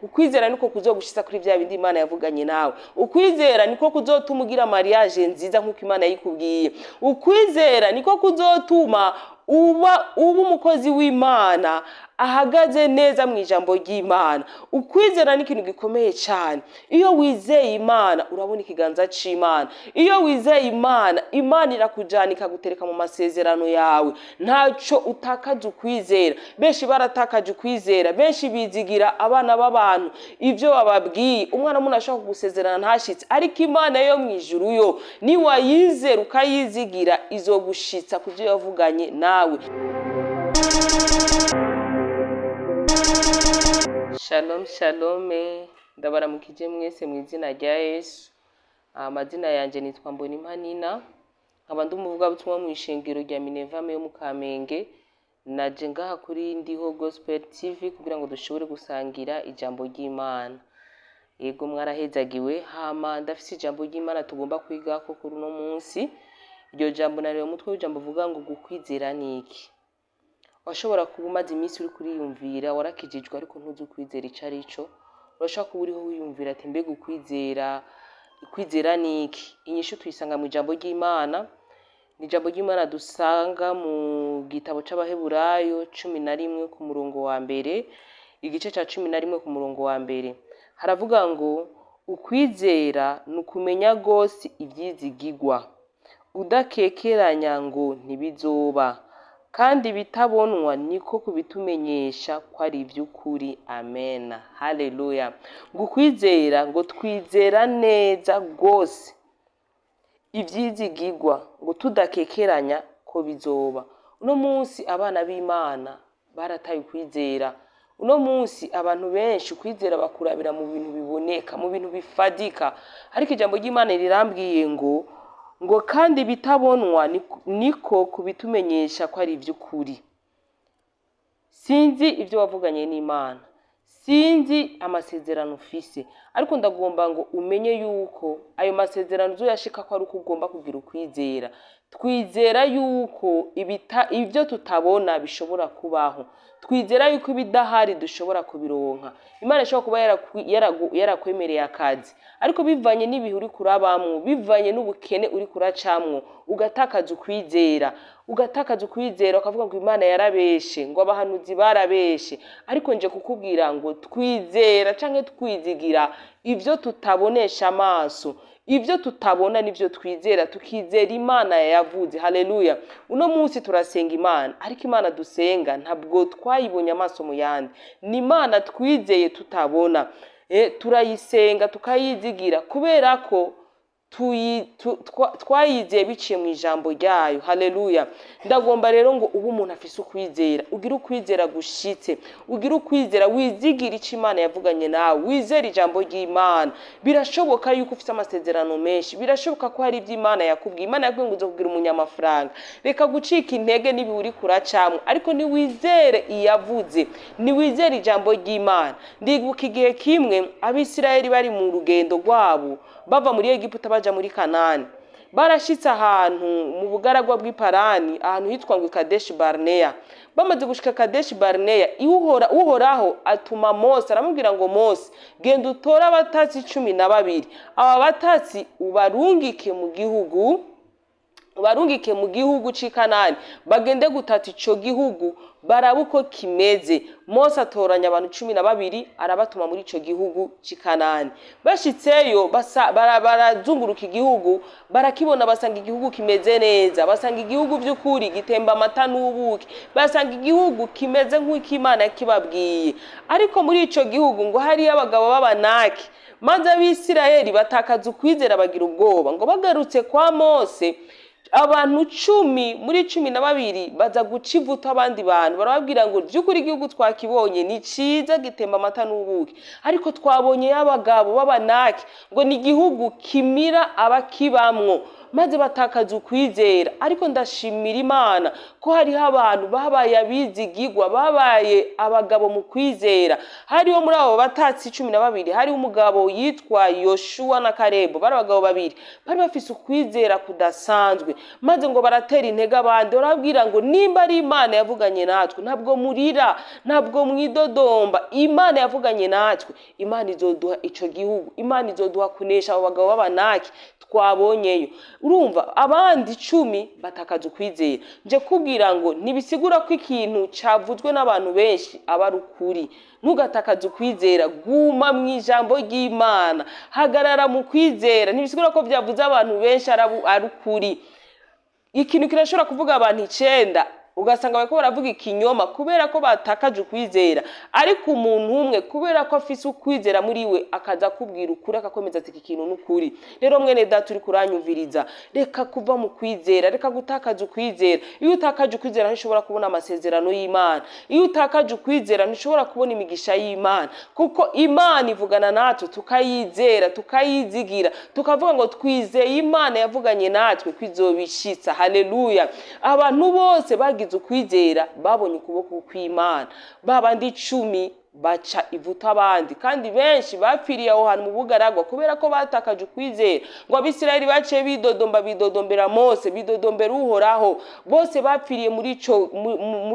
Ukwizera niko kuzogushitsa kuri vya bindi Imana yavuganye nawe. Ukwizera niko kuzotuma ugira mariage nziza nk'uko Imana yikubwiye. Ukwizera niko kuzotuma uba umukozi w'Imana ahagaze neza mu ijambo ry'Imana. Ukwizera ni ikintu gikomeye cyane. Iyo wizeye Imana, urabona ikiganza c'Imana. Iyo wizeye Imana, Imana irakujana ikagutereka mu masezerano yawe. Ntacyo utakaza ukwizera. Benshi baratakaje ukwizera, benshi bizigira abana b'abantu, ibyo bababwiye. Umwana w'umuntu ashobora kugusezerana ntashitse, ariko Imana yo mu ijuru yo, niwayizera ukayizigira, izogushitsa ku byo yavuganye nawe. Shalom shalom, ndabaramukije mwese mu izina rya Yesu. Amazina yanjye nitwa Mbonimpa, nkaba ndi umuvugabutumwa mu ishengero rya Minevame yo mu Kamenge. Naje ngaha kuri Ndiho Gospel TV kugira ngo dushobore gusangira ijambo ry'Imana. Yego, mwarahezagiwe. Hama ndafise ijambo ry'Imana tugomba kwigako kuri uno munsi. Iryo jambo nareba umutwe w'ijambo uvuga ngo "Gukwizera ni iki?" Washobora kuba umaze iminsi uri kuriyumvira, warakijijwe ariko ntuzi ukwizera ico ari cyo. Urashobora kuba uriho wiyumvira ati: "Mbega ukwizera ni iki?" Inyishu tuyisanga mu ijambo ry'Imana. Ni ijambo ry'Imana dusanga mu gitabo c'Abaheburayo 11 ku murongo wa mbere. Igice ca 11 ku murongo wa mbere haravuga ngo: "Ukwizera ni ukumenya rwose ivyizigirwa, udakekeranya ngo ntibizoba, kandi ibitabonwa niko kubitumenyesha ko ari ivy'ukuri." Amen, haleluya. Ngo ukwizera, ngo twizera neza rwose ivyizigirwa, ngo tudakekeranya ko bizoba. Uno munsi abana b'Imana barataye ukwizera. Uno munsi abantu benshi ukwizera bakurabira mu bintu biboneka, mu bintu bifadika, ariko ijambo ry'Imana rirambwiye ngo kandi bitabonwa niko kubitumenyesha ko ari ivy'ukuri. Sinzi ibyo wavuganye n'Imana, sinzi amasezerano ufise, ariko ndagomba ngo umenye yuko ayo masezerano uzoyashika ko ari uko ugomba kugira ukwizera. Twizera yuko ibyo tutabona bishobora kubaho. Twizera yuko ibidahari dushobora kubironka. Imana ishobora kuba yarakwemereye akazi, ariko bivanye n'ibihe uri kurabamwo, bivanye n'ubukene uri kuracamwo, ugatakaza ukwizera, ugatakaza ukwizera, ukavuga ngo Imana yarabeshe, ngo abahanuzi barabeshe. Ariko nje kukubwira ngo twizera canke twizigira ibyo tutabonesha amaso. Ibyo tutabona nibyo twizera, tukizera Imana yavuze. Haleluya! Uno munsi turasenga Imana, ariko Imana dusenga ntabwo twayibonye amaso mu yandi. Ni Imana twizeye tutabona. Turayisenga tukayizigira kubera ko twayizeye biciye mu ijambo ryayo. Haleluya! Ndagomba rero ngo ube umuntu afise ukwizera, ugire ukwizera gushitse, ugire ukwizera, wizigira ico Imana yavuganye nawe, wizere ijambo ry'Imana. Birashoboka yuko ufise amasezerano menshi, birashoboka ko hari ibyo Imana yakubwiye. Imana yakubwiye ngo uzokugira umunyamafaranga. Reka gucika intege n'ibihe uri kuracamwo, ariko niwizere iyavuze, niwizere ijambo ry'Imana. Ndibuka igihe kimwe Abisirayeli bari mu rugendo rwabo bava muri Egiputa baja muri Kanani. Barashitse ahantu mu bugaragwa bw'Iparani, ahantu hitwa ngo Kadeshi Barneya. Bamaze gushika Kadeshi Barneya, Uhoraho atuma Mose, aramubwira ngo: "Mose, genda utore abatasi 12. Aba batasi ubarungike mu gihugu, ubarungike mu gihugu c'i Kanani, bagende gutata ico gihugu, barabe uko kimeze." Mose atoranya abantu 12, arabatuma muri ico gihugu c'i Kanani. Bashitseyo, barazunguruka igihugu, barakibona, basanga igihugu kimeze neza, basanga igihugu vy'ukuri gitemba amata n'ubuki, basanga igihugu kimeze nk'uko Imana yakibabwiye. Ariko muri ico gihugu ngo hariyo abagabo b'Abanaki, maze Abisirayeli batakaza ukwizera, bagira ubwoba. Ngo bagarutse kwa Mose, abantu 10 muri 12 baza guca ivuto abandi bantu, barababwira ngo: "By'ukuri igihugu twakibonye, ni ciza, gitemba amata n'ubuki, ariko twabonye y'abagabo b'Abanaki, ngo ni igihugu kimira abakibamwo." Maze batakaza ukwizera. Ariko ndashimira Imana ko hariho abantu babaye abizigigwa, babaye abagabo mu kwizera. Hariho muri abo batatsi 12, hariho umugabo yitwa Yoshuwa na Karebu. Bari abagabo babiri bari bafise ukwizera kudasanzwe, maze ngo baratera intege abandi, barababwira ngo nimba ari Imana yavuganye natwe, ntabwo murira, ntabwo mwidodomba. Imana yavuganye natwe, Imana izoduha ico gihugu, Imana izoduha kunesha abo bagabo b'Abanaki twabonyeyo. Urumva, abandi 10 batakaza ukwizera. Nje kubwira ngo ntibisigura ko ikintu cavuzwe n'abantu benshi aba ari ukuri. Ntugatakaze ukwizera, guma mu ijambo ry'Imana, hagarara mu kwizera. Ntibisigura ko byavuze abantu benshi ari ukuri. Ikintu kirashobora kuvuga abantu 9, ugasanga bariko baravuga ikinyoma kubera ko batakaje ukwizera. Ariko umuntu umwe, kubera ko afise ukwizera muri we, akaza kubwira ukuri, akakomeza ati iki kintu n'ukuri. Rero mwene data uri kuranyumviriza, reka kuva mu kwizera, reka gutakaza ukwizera. Iyo utakaje ukwizera, ntushobora kubona amasezerano y'Imana. Iyo utakaje ukwizera, ntushobora kubona imigisha y'Imana, kuko Imana ivugana natwe tukayizera, tukayizigira, tukavuga ngo twizeye Imana yavuganye natwe kwizobishitsa. Haleluya! Abantu bose bagize ukwizera babonye ukuboko kw'Imana. Babandi 10 baca ivuta abandi, kandi benshi bapfiriye aho hantu mu bugaragwa kubera ko batakaje ukwizera. Ngo Abisirayeli baciye bidodomba, bidodombera Mose, bidodombera Uhoraho. Bose bapfiriye muri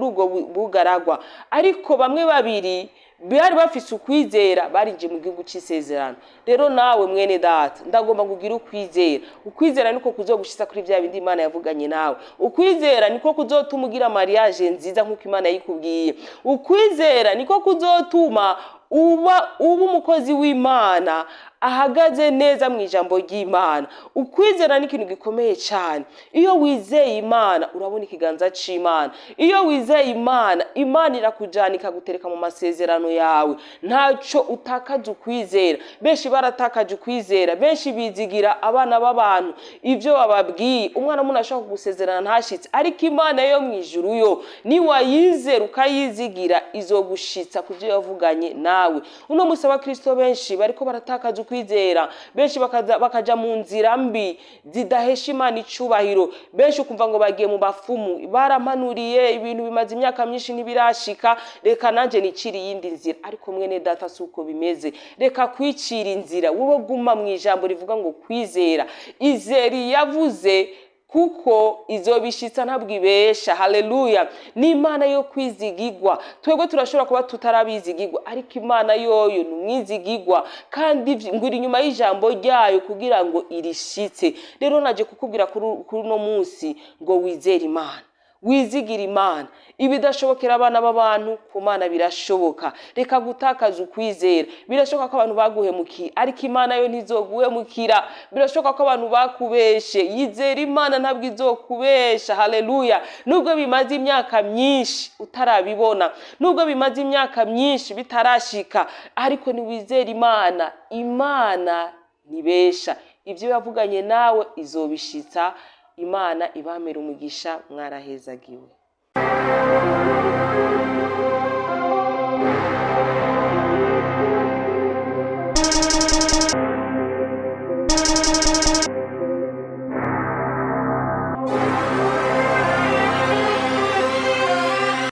ubwo bugaragwa. Ariko bamwe babiri bari bafise ukwizera barinjiye mu gihugu c'isezerano. Rero nawe mwene data, ndagomba kugira ukwizera. Ukwizera niko kuzogushitsa kuri vya bindi Imana yavuganye nawe. Ukwizera niko kuzotuma ugira mariage nziza nk'uko Imana yikubwiye. Ukwizera niko kuzotuma uba umukozi w'Imana ahagaze neza mu ijambo ry'Imana. Ukwizera ni ikintu gikomeye cyane. Iyo wizeye Imana, urabona ikiganza c'Imana. Iyo wizeye Imana, Imana irakujana ikagutereka mu masezerano yawe. Ntaco utakaza ukwizera. Benshi baratakaje ukwizera, benshi bizigira abana b'abantu, ivyo bababwiye. Umwana w'umuntu ashobora kugusezerana ntashitse, ariko Imana yo mu ijuru yo, niwayizera ukayizigira, izogushitsa ku byo yavuganye nawe. Uno munsi abakristo benshi bariko baratakaza ukwizera, benshi bakaja mu nzira mbi zidahesha Imana icubahiro. Benshi ukumva ngo bagiye mu bafumu, barampanuriye ibintu bimaze imyaka myinshi ntibirashika, reka nanje nicire iyindi nzira. Ariko mwene data, si uko bimeze. Reka kwicira inzira, wowe guma mu ijambo rivuga ngo kwizera. Izera yavuze, kuko izobishitsa, ntabwo ibesha. Haleluya! Ni Imana yo kwizigigwa. Twebwe turashobora kuba tutarabizigigwa, ariko Imana yoyo ni umwizigigwa, kandi ngo iri inyuma y'ijambo ryayo kugira ngo irishitse. Rero naje kukubwira kuri uno munsi ngo wizere Imana, wizigira Imana. Ibidashobokera abana b'abantu, ku Mana birashoboka. Reka gutakaza ukwizera. Birashoboka ko abantu baguhemukiye, ariko Imana yo ntizoguhemukira. Birashoboka ko abantu bakubeshe, yizera Imana, ntabwo izokubesha. Haleluya! Nubwo bimaze imyaka myinshi utarabibona, nubwo bimaze imyaka myinshi bitarashika, ariko niwizera Imana, Imana ntibesha. Ibyo yavuganye nawe izobishitsa. Imana ibamera umugisha, mwarahezagiwe.